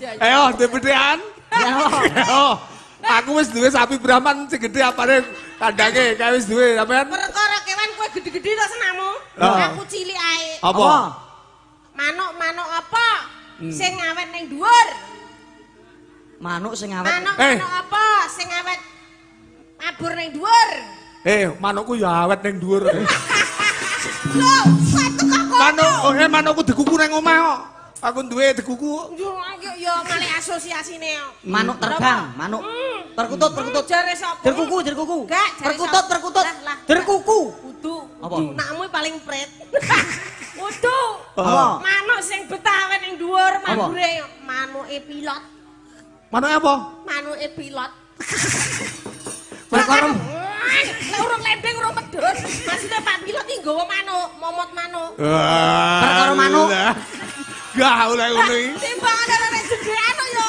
Iya. Ayo, duwe bedhean. Ya. Ayo. Aku wis duwe sapi Brahman sing gedhe apane kandange, kae wis duwe sampean. Perkara kewan kowe gede-gede to senamu. Ah. Aku cilik ae. Apa? Manuk-manuk apa sing awet ning dhuwur? Manuk sing awet. Manuk-manuk apa sing awet mabur ning dhuwur? Manukku ya awet ning dhuwur. Lho, satu kok kono. Manuk, manukku dikuku nang omah kok. Aku duwe dikuku. Yo yo malih asosiasine. Manuk terbang, manuk perkutut, perkutut. Jare sapa? Derkuku, derkuku. Gak, jare Perkutut, sapa? perkutut. Lah, lah. Derkuku. Kudu. Apa? Nakmu paling pret. Kudu. Apa? Manuk sing betah awet ning dhuwur Apa? mabure manuke pilot. Manuke apa? Manuke pilot. Perkara Lek urung lendeng urung medhun. Maksudnya Pak Pilot iki nggawa manuk, momot manuk. Perkara manuk. Gak oleh ngono iki. Timbangane nek jedean yo.